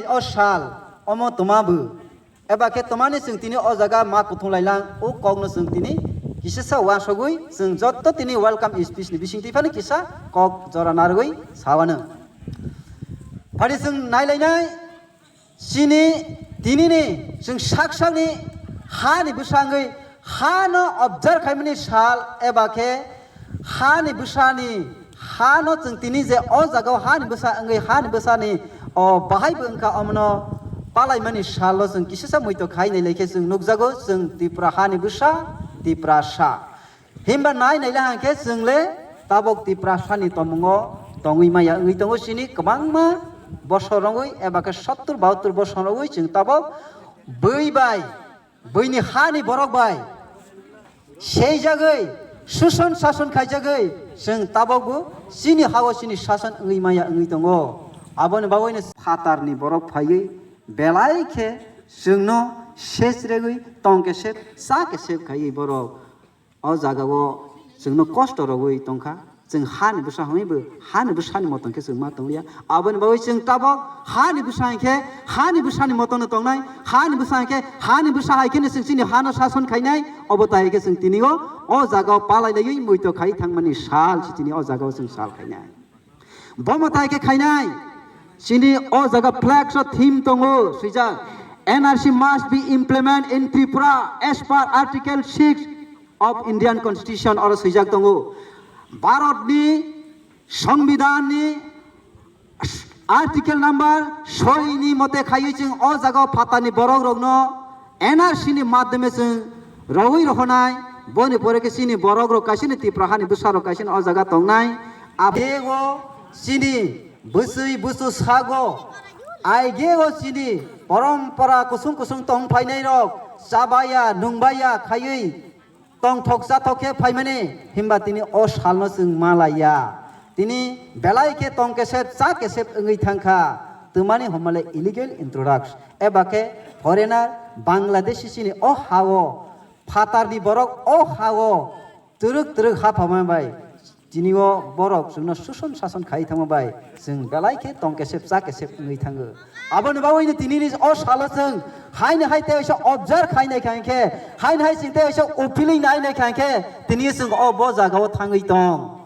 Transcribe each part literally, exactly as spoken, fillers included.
O sal, omo twma bo. Eba khe twmani chwng tini o jaga ma kuthung lailang, o kokno chwng tini kisisa uansugwi chwng jotto tini welcome speech ni bising twi phano kisa kok jora narwgwi sawano. Phani chwng nailainai, chini tinini chwng sak sakni hani bwsangwi hano observe khaimani sal eba khe hani bwsani hano chwng tini je o jaga o hani bwsa wngwi hani bwsani o bahai bo wngkha omono palaimani salo chwng kisisa muitok khai nailai khe chwng nukjago chwng Tripura hani bwsa Tiprasa. Himba nai naila hangkhe chwng le tabok Tiprasani tomungo tongwi maya wngwi tongo chini kwbangma bosor rogwi eba khe sottur bahattur bosor rogwi chwng tabok bui bai, buini hani borok bai seijagwi, suson sason khaijagwi chwng tabokbo chini hao chini sason wngwi maya wngwi tongo. Aboni bagwino phatarni borok phaiwi belai khe chwngno sesregwi tong kesep cha kesep khaiwi borok o jagao chwngno kosto rogwi tongkha. Chwng hani bwsa hwnwibo hani bwsani moton khe chwng ma tongliya. Aboni bagwi chwng tabok hani bwsa hinkhe hani bwsani motonno tongnai, hani bwsa hinkhe hani bwsa hai kheno chwng chini hano sason khainai. Obo tai khe chwng tinio o jagao palai laiwi muitok khai thangmani sal si tini o jagao chwng sal khainai. Bo mwtai khe khainai, chini o jaga flex o theme tongo swijak, "N R C must be implemented in Tripura as per Article six of Indian Constitution," oro swijak tongo. Bharatni Songbidanni Article number soi ni mote khaiwi chwng o jaga o phatarni borok rokno N R C ni madhyome chwng rogwi rohonai, boni pore khe chini borok rok kaisa ni Tipra hani bwsa rok kaisa ni o jaga tongnai. Abego chini bwswi bwsw sago, aigego chini porompora kusung kusung tong phainai rok chabaya nungbaya khaiwi tongthok chathok khe phaimani, himba tini o salno chwng malaiya. Tini belai khe tong kesep cha kesep wngwi thangkha, twmani homale illegal introduction eba khe foreigner Bangladeshi chini o hao, phatarni borok o hao twrwk twrwk ha phaima bai. Tini o borok chwngno suson sason khai thangma bai chwng belai khe tong kesep cha kesep wngwi thango. Aboni bagwino tinini o salo chwng haino hai tei waisa observe khai nai kha hinkhe, haino hai chwng tei waisa uphilwi nai nai kha hinkhe, tini chwng o bo jagao thangwi tong.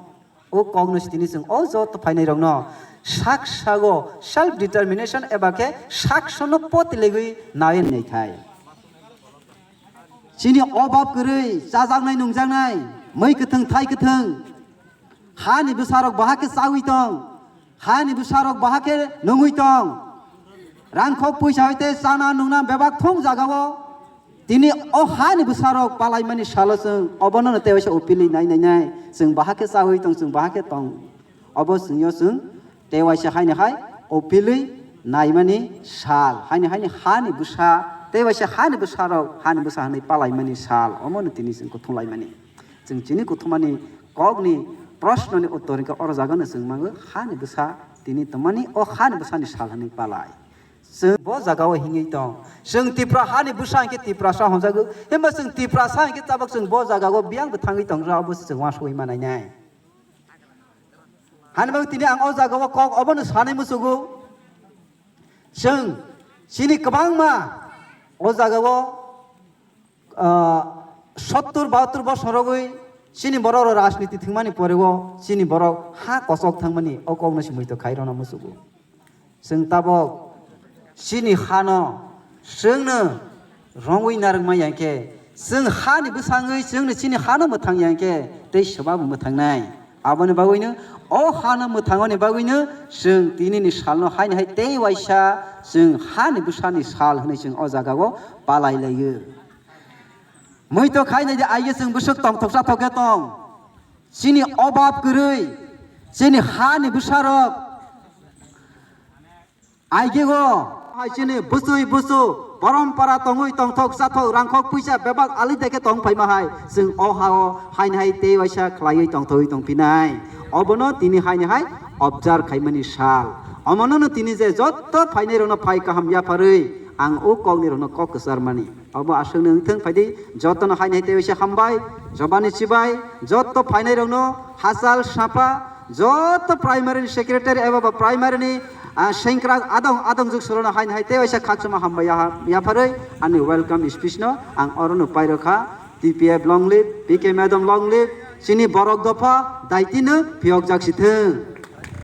O kokno se tini chwng o joto phainai rokno sak sago self determination eba khe saksono potilegwi nai nai khai. Chini obab kwrwi chajaknai nungjaknai, mui kwthwng thai kwthwng, hani bwsarok baha khe chawi tong, hani bwsarok baha khe nungwi tong, rangkhok puisa hoite chana nungna bebak thung jagao. Tini o hani bwsarok palaimani salo chwng obono no tewaisa upili nai nai nai, chwng baha khe chawi tong, chwng baha khe tong. Obo chwngyo chwng tei waisa haini hai o pilwi naimani sal, haini haini hani bwsa, tei waisa hani bwsarok hani bwsa hwnwi palaimani sal, omono tini chwng kuthum laimani. Chwng chini kuthumani kokni prosnoni uttor hwnkhe oro jagano chwng mango hani bwsa tini twmani o hani bwsani sal hwnwi palai. Chwng bo jagao hingwi tong. Chwng Tipra hani bwsa hwnkhe Tiprasa hwnjago, himba chwng Tiprasa hwnkhe tabok chwng bo jagao biyang bo thangwi tong, abo se chwng uansugwi manainai. Hani bagwi tini ang o jagao kok obono sanai muchugo. Chwng chini kwbangma o jagao, ah, sottur bahattur bosor rogwi chini borok rok rajniti thwngmani porego chini borok ha kochok thangmani o kokno se muitok khai rwna muchugo. Chwng tabok chini hano chwngno rongwi narwkma ya khe, chwng hani bwsangwi chwngno chini hano mwthang ya khe, tei swmabo mwthangnai. Aboni bagwino o hano mwthangoni bagwino chwng tinini salno haini hai tei waisa chwng hani bwsani sal hwnwi chwng o jagao palai laio. Muitok khai nai di, aigwi chwng bwswk tongthok chathok khe tong. Chini obab kwrwi, chini hani bwsarok, aigego hai chini bwswi bwsw porompara tongwi tongthok chathok rangkhok puisa bebak ali dekhe tong phaima hai, chwng o hao haini hai tei waisa khlaiwi tongthogwi tongphinai. Obono tini haini hai observe khaimani sal. Omono no tini je jotto phainai rokno phai kaham yapharwi ang o kokni rokno kok kwchar mani. Obo aswkno wngthung phaidi, jotono haini hai tei waisa hambai, jobani chibai, jotto phainai rokno hachal sapa, jotto primary ni secretary eba ba primary ni Ah, sengkrak adong adong juk sorono hain hai tei waisa khakchangma hambai yaha yapharwi ani welcome speech no ang orono pairokha. T P F long live, P K madam long live, chini borok dopha daitino phiyokjak sithwng.